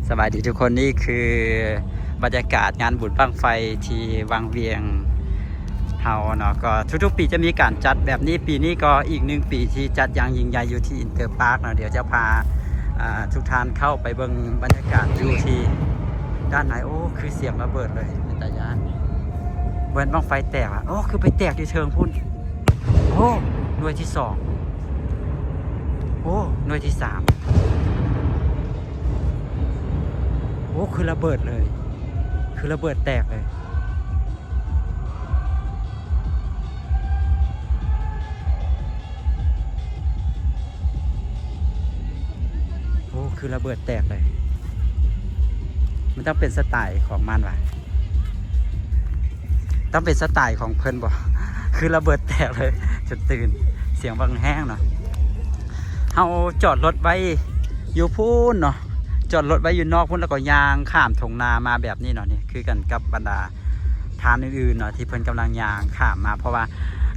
ສະບາຍດີທຸກຄົນ, ນີ້ຄືບັນຍາກາດງານບຸນບັ້ງໄຟທີ່ວັງວຽງເຮົາເນາະ. ກໍທຸກໆປີຈະມີການຈັດແບບນີ້, ປີນີ້ກໍອີກໜຶ່ງປີທີ່ຈັດຢ່າງຍິ່ງໃຫຍ່ຢູ່ທີ່ອິນເຕີປາກເນາະ. ດຽວຈະພາ ອ່າ ທຸກທ່ານເຂົ້າໄປເບິ່ງບັນຍາກາດຢູ່ທີ່ດ້ານໃນ. ໂອ້ ຄືສຽງລະເບີດເລີຍ, ເປັນຕາຢ້ານ. ເບິ່ງບັ້ງໄຟແຕກອະ. ໂອ້ ຄືໄປແຕກຢູ່ເທິງພຸ້ນ. ໂອ້ ໜ່ວຍທີສອງ. ໂອ້ ໜ່ວຍທີສາມ. ໂອ້ ຄືລະເບີດເລີຍ, ຄືລະເບີດແຕກເລີຍ. ໂອ້ ຄືລະເບີດແຕກເລີຍ. ມັນຕ້ອງເປັນສະໄຕຂອງມັນວ່າ, ຕ້ອງເປັນສະໄຕຂອງເພິ່ນບໍ? ຄືລະເບີດແຕກເລີຍ, ຈົນຕື່ນ. ສຽງບັກແຮງເນາະ. ເຮົາຈອດລົດໄວ້ຢູ່ພຸ້ນເນາະ, ຈອດລົດໄວ້ຢູ່ນອກພຸ້ນ ແລ້ວກໍຍ່າງຂ້າມທົ່ງນາມາແບບນີ້ເນາະ. ນີ້ຄືກັນກັບບັນດາທ່ານອື່ນໆເນາະ ທີ່ເພິ່ນກຳລັງຍ່າງຂ້າມມາ. ເພາະວ່າ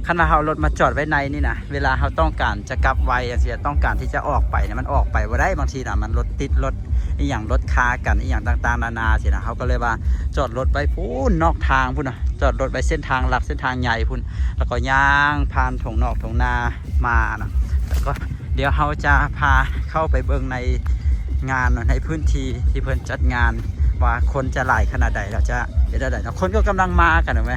ຄັນວ່າເຮົາເອົາລົດມາຈອດໄວ້ໃນນີ້ນະ, ເວລາເຮົາຕ້ອງການຈະກັບໄວຈັ່ງຊີ້, ຕ້ອງການທີ່ຈະອອກໄປນະ, ມັນອອກໄປບໍ່ໄດ້. ບາງທີນະ ມັນລົດຕິດ, ລົດອີ່ຫຍັງ, ລົດຄາກັນອີ່ຫຍັງຕ່າງໆນານາຊີ້ນະ. ເຮົາກໍເລີຍວ່າຈອດລົດໄວ້ພຸ້ນນອກທາງພຸ້ນນະ, ຈອດລົດໄວ້ເສັ້ນທາງຫຼັກ, ເສັ້ນທາງໃຫຍ່ພຸ້ນ, ແລ້ວກໍຍ່າງຜ່ານທົ່ງນອກທົ່ງນາມານະ. ແລ້ວກໍ ດຽວເຮົາຈະພາເຂົ້າໄປເບິ່ງໃນງານເນາະ, ໃນພື້ນທີ່ທີ່ເພິ່ນຈັດງານ ວ່າຄົນຈະຫຼາຍຂະໜາດໃດ ແລ້ວຈະເປັນແນວໃດເນາະ. ຄົນກໍກຳລັງມາກັນ, ເຫັນໄໝ?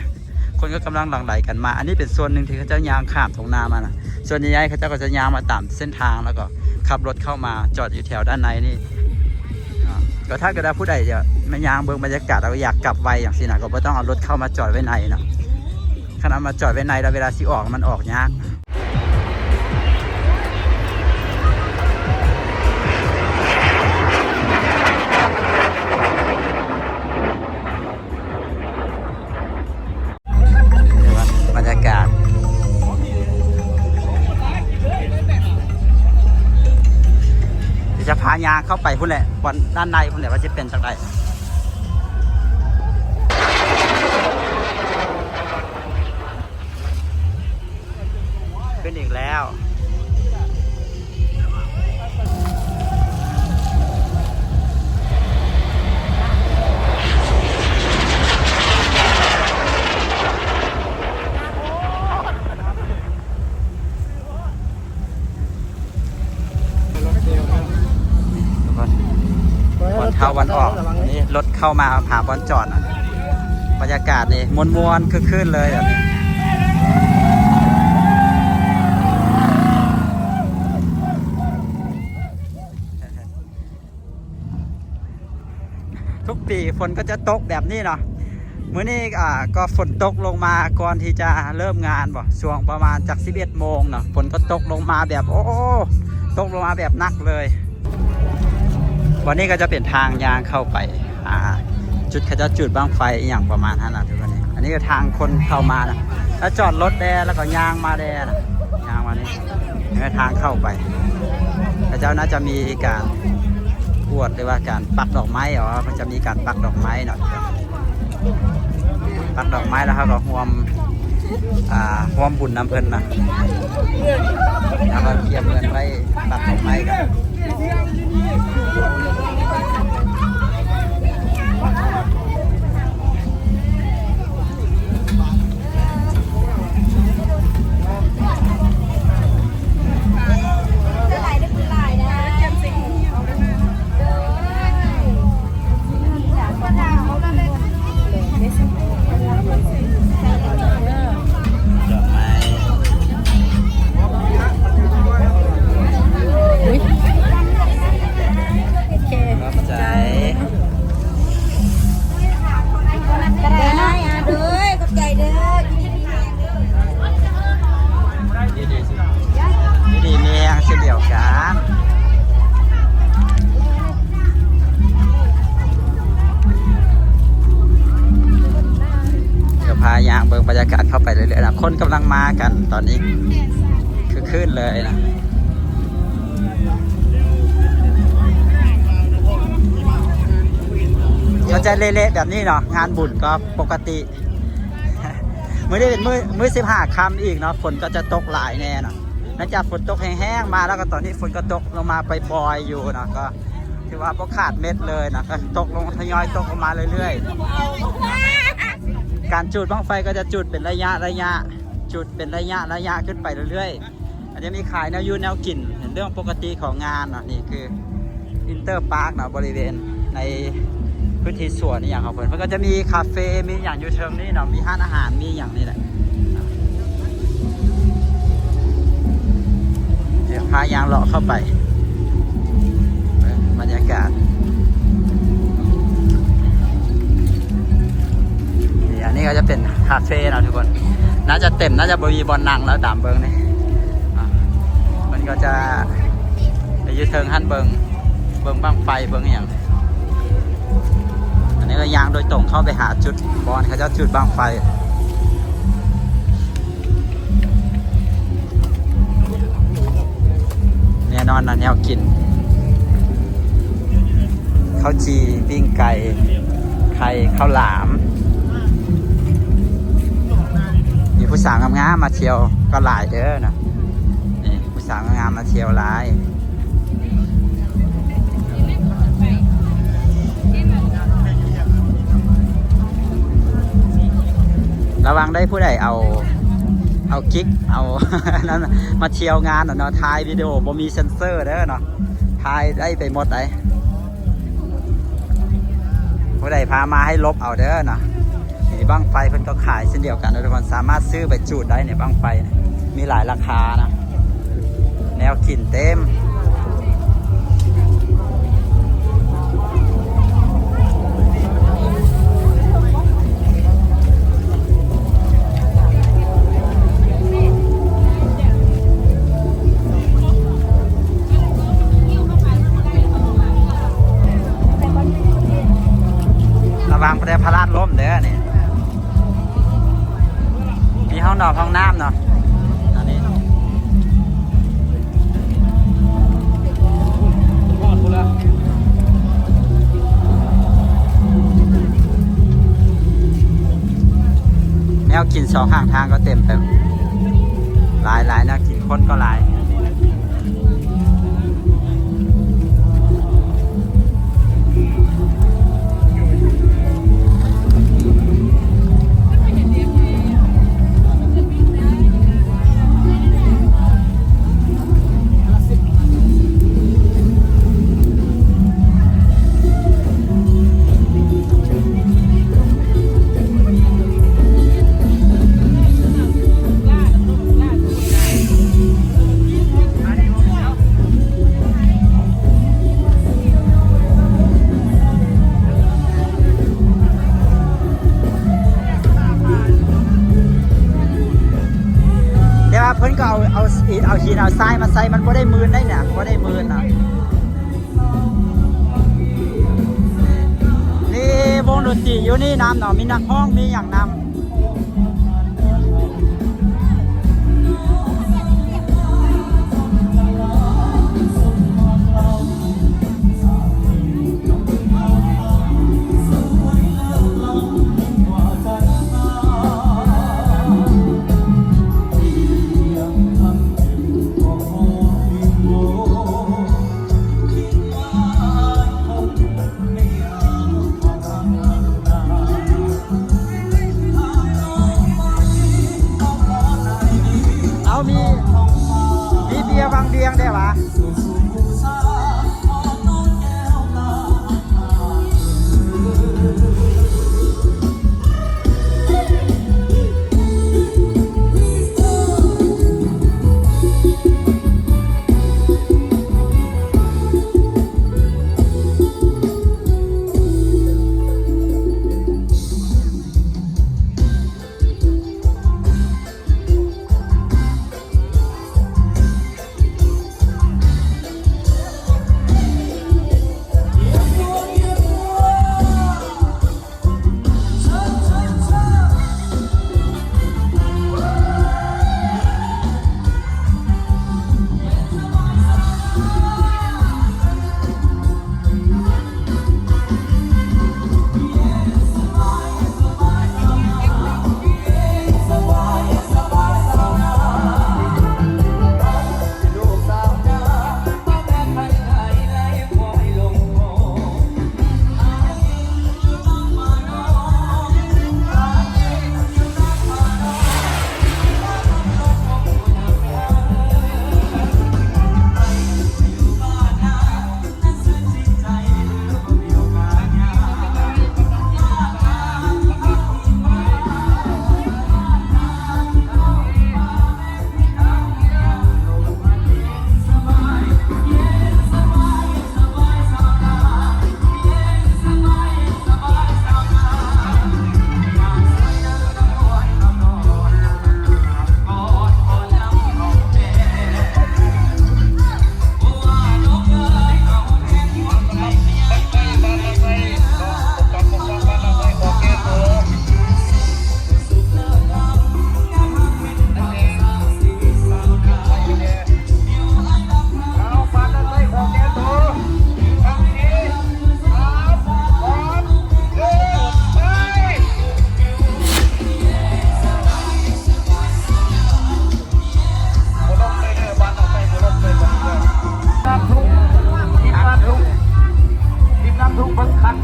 ຄົນກໍກຳລັງຫຼັ່ງໄຫຼກັນມາ. ອັນນີ້ເປັນສ່ວນໜຶ່ງທີ່ເຂົາເຈົ້າຍ່າງຂ້າມທົ່ງນາມານະ. ສ່ວນໃຫຍ່ໆເຂົາເຈົ້າກໍຈະຍ່າງມາຕາມເສັ້ນທາງ ແລ້ວກໍຂັບລົດເຂົ້າມາຈອດຢູ່ແຖວດ້ານໃນນີ້. ອ່າ ກໍຖ້າເກີດວ່າຜູ້ໃດຈະມາຍ່າງເບິ່ງບັນຍາກາດ ແລ້ວກໍຢາກກັບໄວຈັ່ງຊີ້ນະ, ກໍບໍ່ຕ້ອງເອົາລົດເຂົ້າມາຈອດໄວ້ໃນເນາະ. ຄັນເອົາມາຈອດໄວ້ໃນແລ້ວ ເວລາຊິອອກ ມັນອອກຍາກ. ບັນຍາກາດ ດຽວຈະພາຍ່າງເຂົ້າໄປພຸ້ນແຫຼະ, ບ່ອນດ້ານໃນພຸ້ນແຫຼະ ວ່າຊິເປັນຈັ່ງໃດ. ຂຶ້ນອີກແລ້ວ. ບ່ອນເຂົ້າບ່ອນອອກ ນີ້ລົດເຂົ້າມາຫາບ່ອນຈອດນະ. ບັນຍາກາດນີ້ມ່ວນໆ ຄຶກຄື້ນເລີຍແບບນີ້. ທຸກປີຝົນກໍຈະຕົກແບບນີ້ເນາະ. ມື້ນີ້ ອ່າ ກໍຝົນຕົກລົງມາກ່ອນທີ່ຈະເລີ່ມງານບໍ, ຊ່ວງປະມານຈັກສິບເອັດໂມງເນາະ, ຝົນກໍຕົກລົງມາແບບ ໂອ້ ຕົກລົງມາແບບໜັກເລີຍ. ບ່ອນນີ້ກໍຈະເປັນທາງຍ່າງເຂົ້າໄປ ອ່າ ຈຸດເຂົາເຈົ້າຈູດບັ້ງໄຟອີ່ຫຍັງປະມານນັ້ນນະທຸກຄົນ. ອັນນີ້ກໍທາງຄົນເຂົ້າມານະ, ແລ້ວຈອດລົດແດ່ ແລ້ວກໍຍ່າງມາແດ່ນະ, ຍ່າງມານີ້. ເອີ ທາງເຂົ້າໄປ ເຂົາເຈົ້າໜ້າຈະມີການກວດ ຫຼືວ່າການປັກດອກໄມ້. ອໍ ເພິ່ນຈະມີການປັກດອກໄມ້ເນາະ, ປັກດອກໄມ້ແລ້ວເຮົາກໍຮ່ວມ ອ່າ ຮ່ວມບຸນນຳເພິ່ນນະ, ແລ້ວກໍກຽມເງິນໄວ້ປັກດອກໄມ້ກັນ. ດອກໄມ້ ອຸ້ຍ ຂອບໃຈ. ໄດ້ ອາ ໂດຍ ຂອບໃຈເດີ. ຢູ່ດີມີແຮງເຊັ່ນດຽວກັນ. ດຽວພາຍ່າງເບິ່ງບັນຍາກາດເຂົ້າໄປເລື້ອຍໆນະ. ຄົນກຳລັງມາກັນຕອນນີ້ ຄຶກຄື້ນເລີຍນະ. ມັນຈະເລະໆແບບນີ້ເນາະ, ງານບຸນກໍປົກກະຕິ. ມື້ນີ້ເປັນມື້ ມື້ສິບຫ້າຄ່ຳອີກເນາະ, ຝົນກໍຈະຕົກຫຼາຍແນ່ເນາະ. ຫຼັງຈາກຝົນຕົກແຮງໆມາແລ້ວ ກໍຕອນນີ້ຝົນກໍຕົກລົງມາປອຍໆຢູ່ເນາະ, ກໍ ຖືວ່າບໍ່ຂາດເມັດເລີຍນະ ກໍຕົກລົງ ທະຍອຍຕົກລົງມາເລື້ອຍໆ. ການຈູດບັ້ງໄຟກໍຈະຈູດເປັນໄລຍະໆ ຈູດເປັນໄລຍະໆຂຶ້ນໄປເລື້ອຍໆ. ກໍຈະມີຂາຍແນວຢູ່ແນວກິນ ເປັນເລື່ອງປົກກະຕິຂອງງານເນາະ. ນີ້ຄື Inter Park ເນາະ ບໍລິເວນໃນພື້ນທີ່ສວນອີ່ຫຍັງຂອງເພິ່ນ ເພິ່ນກໍຈະມີຄາເຟ ມີຫຍັງຢູ່ເທິງນີ້ເນາະ ມີຮ້ານອາຫານ ມີຫຍັງນີ້ແຫຼະ. ດຽວພາຍ່າງເລາະເຂົ້າໄປເບິ່ງບັນຍາກາດ. ນີ້ ອັນນີ້ກໍຈະເປັນຄາເຟເນາະທຸກຄົນ ໜ້າຈະເຕັມ ໜ້າຈະບໍ່ມີບ່ອນນັ່ງແລ້ວ ຕາມເບິ່ງນີ້. ອ່າ ມັນກໍຈະໄປຢູ່ເທິງຫັ້ນ ເບິ່ງ ເບິ່ງບັ້ງໄຟ ເບິ່ງອີ່ຫຍັງ. ອັນນີ້ກໍຍ່າງໂດຍຕົງເຂົ້າໄປຫາຈຸດບ່ອນເຂົາເຈົ້າຈູດບັ້ງໄຟ. ແນ່ນອນນະ ແນວກິນ ເຂົ້າຈີ່ ປີ້ງໄກ່ ໄຂ່ ເຂົ້າຫຼາມ. ມີຜູ້ສາວງາມໆມາທ່ຽວກໍຫຼາຍເດີນະ ນີ້ ຜູ້ສາວງາມໆມາທ່ຽວຫຼາຍ. ລະວັງໄດ້ຜູ້ໃດເອົາ ເອົາກິກ ເອົາ ອັນນັ້ນມາທ່ຽວງານນະເນາະ ຖ່າຍວິດີໂອບໍ່ມີເຊັນເຊີເດີເນາະ ຖ່າຍໄດ້ໄປໝົດໃດ໋. ຜູ້ໃດພາມາໃຫ້ຫຼົບເອົາເດີເນາະ. ນີ້ບັ້ງໄຟເພິ່ນກໍຂາຍເຊັ່ນດຽວກັນເນາະທຸກຄົນ ສາມາດຊື້ໄປຈູດໄດ້ນີ້ ບັ້ງໄຟນີ້ມີຫຼາຍລາຄານະ ແນວກິນເຕັມ. ລະວັງແຕ່ພະລາດລົ້ມເດີນີ້ ມີຫ້ອງນອນຫ້ອງນ້ຳເນາະ ອັນນີ້. ແນວກິນສອງຂ້າງທາງກໍເຕັມໄປ ຫຼາຍໆ ແນວກິນ ຄົນກໍຫຼາຍ. ແຕ່ວ່າເພິ່ນກໍເອົາ ເອົາອິດ ເອົາຫີນ ເອົາຊາຍມາໃສ່ ມັນບໍ່ໄດ້ມື່ນໄດ໋ນະ ບໍ່ໄດ້ມື່ນນະ. ນີ້ວົງດົນຕີຢູ່ນີ້ນຳເນາະ ມີນັກຮ້ອງ ມີຫຍັງນຳ. ເອົາ ມີ ມີເບຍວັງວຽງແດ່ຫວາ?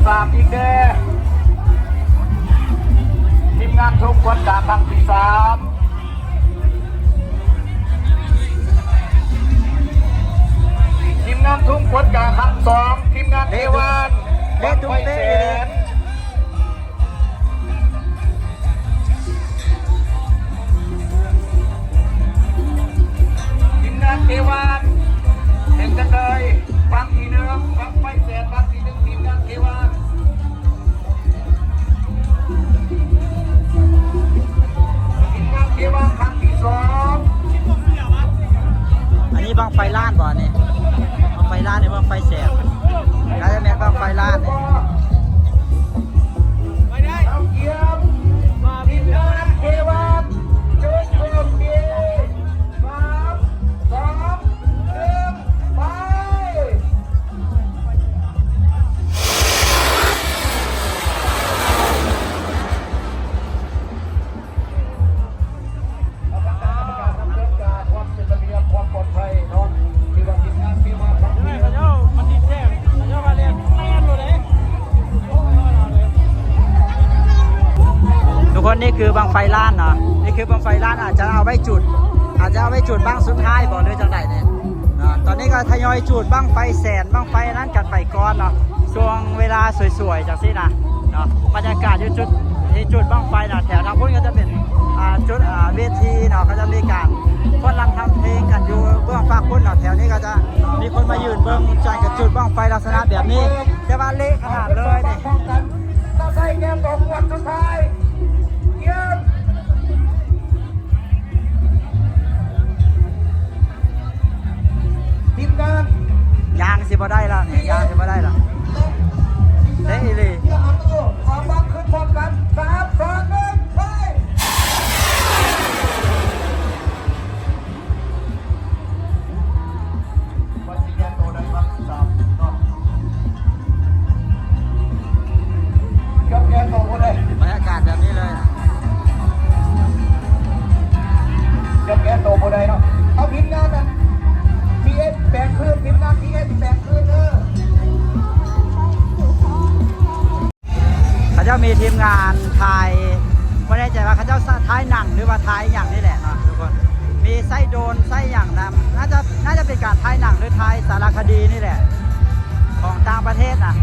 ສາມອີກແດ່ ທີມງານທຸງກວດກາຄັ້ງທີສາມ ທີມງານທຸງກວດກາຄັ້ງສອງ ທີມງານເອວານ ເລະຕຸງເຕະ ບັ້ງໄຟແສນ ທີມງານເອວານ ເປັນຈັ່ງໃດ? ບັ້ງທີໜຶ່ງ ບັ້ງໄຟແສນ ບັ້ງທີໜຶ່ງ ທີມງານເອວານ ທີມງານເອວານຄັ້ງທີສອງ ອັນນີ້ບັ້ງໄຟລ້ານບໍ່ ອັນນີ້? ບັ້ງໄຟລ້ານ ຫຼືບັ້ງໄຟແສນ? ໜ້າຈະແມ່ນບັ້ງໄຟລ້ານນີ້. ທຸກຄົນ ນີ້ຄືບັ້ງໄຟລ້ານເນາະ ນີ້ຄືບັ້ງໄຟລ້ານ ອາດຈະເອົາໄວ້ຈູດ ອາດຈະເອົາໄວ້ຈູດບັ້ງສຸດທ້າຍບໍ ຫຼືຈັ່ງໃດນີ້ເນາະ. ຕອນນີ້ກໍທະຍອຍຈູດບັ້ງໄຟແສນ ບັ້ງໄຟອັນນັ້ນກັນໄປກ່ອນເນາະ ຊ່ວງເວລາສວຍໆ ຈັ່ງຊີ້ນະເນາະ. ບັນຍາກາດຢູ່ຈຸດທີ່ຈູດບັ້ງໄຟນະ ແຖວທາງພຸ້ນກໍຈະເປັນ ອ່າ ຈຸດ ອ່າ ເວທີເນາະ ກໍຈະມີການຟ້ອນລຳທຳເພງກັນຢູ່ເບື້ອງຟາກພຸ້ນເນາະ. ແຖວນີ້ກໍຈະມີຄົນມາຢືນເບິ່ງການຈູດບັ້ງໄຟລັກສະນະແບບນີ້ ແຕ່ວ່າເລະຂະໜາດເລີຍນີ້. ທີມງານ ຍ່າງຊິບໍ່ໄດ້ແລ້ວນີ້ ຍ່າງຊິບໍ່ໄດ້ແລ້ວ ເລະອີ່ຫຼີ. ເອົາບັ້ງຂຶ້ນພ້ອມກັນ ສາມ ສອງ ໜຶ່ງ ໄປ! ວ່າຊິແກ້ໂຕໄດ້ບັ້ງສາມເນາະ ເກືອບແກ້ໂຕບໍ່ໄດ້ ບັນຍາກາດແບບນີ້ເລີຍ ເກືອບແກ້ໂຕບໍ່ໄດ້ເນາະ. ເອົາ ທີມງານນັ້ນ ທີເອັສ ແບກຄືນ ທີມງານ ທີເອັສ ແບກຄືນເດີ. ເຂົາເຈົ້າມີທີມງານຖ່າຍ ບໍ່ແນ່ໃຈວ່າເຂົາເຈົ້າຖ່າຍໜັງ ຫຼືວ່າຖ່າຍຫຍັງນີ້ແຫຼະເນາະທຸກຄົນ. ມີໃຊ້ໂດຣນໃຊ້ຫຍັງນຳ ໜ້າຈະ ໜ້າຈະເປັນການຖ່າຍໜັງ ຫຼືຖ່າຍສາລະຄະດີນີ້ແຫຼະ ຂອງຕ່າງປະເທດນະ.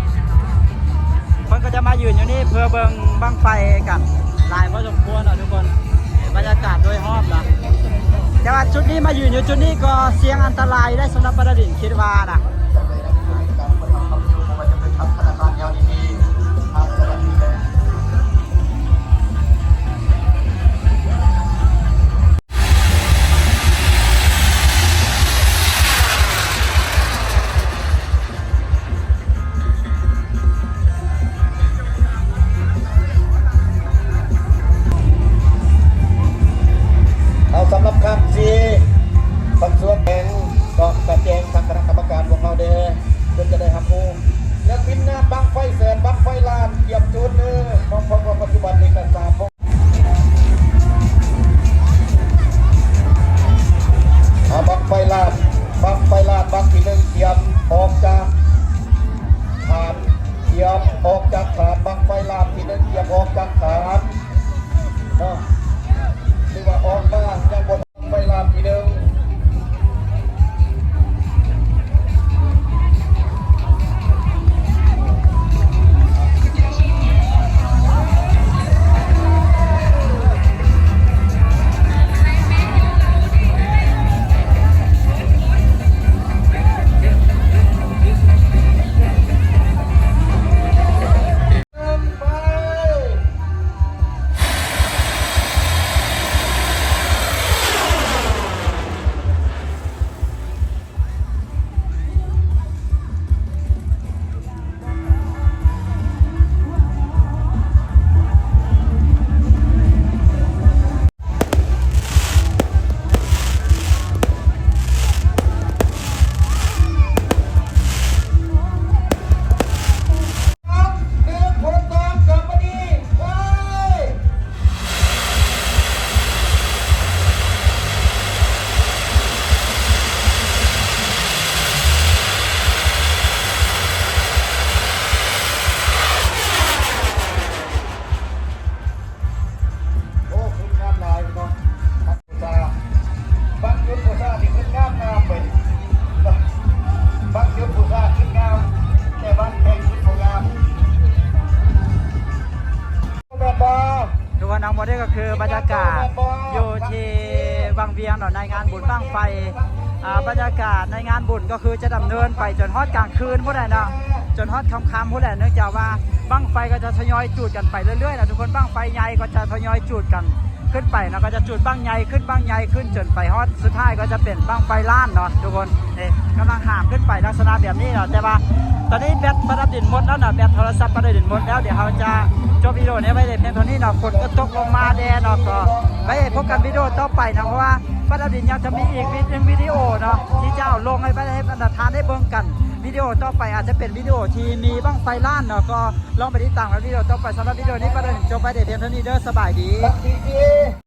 ເພິ່ນກໍຈະມາຢືນຢູ່ນີ້ເພື່ອເບິ່ງບັ້ງໄຟກັນຫຼາຍພໍສົມຄວນເນາະທຸກຄົນ. ບັນຍາກາດໂດຍຮອບນະ ແຕ່ວ່າຈຸດນີ້ ມາຢືນຢູ່ຈຸດນີ້ກໍສ່ຽງອັນຕະລາຍໄດ້ສຳລັບປະດານດິນ ຄິດວ່ານະ. ເອົາ ສຳລັບຄັ້ງທີ່ປະຊວງແຂວງ ກໍກະແຈ້ງທາງຄະນະກຳມະການພວກເຮົາໄດ້ ໃນງານບຸນບັ້ງໄຟ ອ່າ ບັນຍາກາດໃນງານບຸນກໍຄືຈະດຳເນີນໄປຈົນຮອດກາງຄືນພຸ້ນແຫຼະເນາະ ຈົນຮອດຄ່ຳໆພຸ້ນແຫຼະ ເນື່ອງຈາກວ່າບັ້ງໄຟກໍຈະທະຍອຍຈູດກັນໄປເລື້ອຍໆເນາະທຸກຄົນ. ບັ້ງໄຟໃຫຍ່ກໍຈະທະຍອຍຈູດກັນຂຶ້ນໄປເນາະ ກໍຈະຈູດບັ້ງໃຫຍ່ຂຶ້ນ ບັ້ງໃຫຍ່ຂຶ້ນ ຈົນໄປຮອດສຸດທ້າຍກໍຈະເປັນບັ້ງໄຟລ້ານເນາະທຸກຄົນ. ເອີ ກຳລັງຫາມຂຶ້ນໄປລັກສະນະແບບນີ້ເນາະ ແຕ່ວ່າຕອນນີ້ແບັດປະດັບດິນໝົດແລ້ວເນາະ ແບັດໂທລະສັບປະດັບດິນໝົດແລ້ວ. ດຽວເຮົາຈະຈົບວິດີໂອນີ້ໄວ້ແຕ່ພຽງເທົ່ານີ້ເນາະ ຝົນກໍຕົກລົງມາແດ່ເນາະ ກໍໄວ້ພົບກັນວິດີໂອຕໍ່ໄປເນາະ ເພາະວ່າປະດັບດິນຍັງຈະມີອີກວິ ໜຶ່ງວິດີໂອເນາະ ທີ່ຈະເອົາລົງໃຫ້ໄວ້ໃຫ້ບັນດາທ່ານໄດ້ເບິ່ງກັນ. ວິດີໂອຕໍ່ໄປອາດຈະເປັນວິດີໂອທີ່ມີບັ້ງໄຟລ້ານເນາະ ກໍລອງໄປຕິດຕາມກັນວິດີໂອຕໍ່ໄປ. ສຳລັບວິດີໂອນີ້ປະດັບດິນຈົບໄວ້ແຕ່ພຽງເທົ່ານີ້ເດີ ສະບາຍດີ.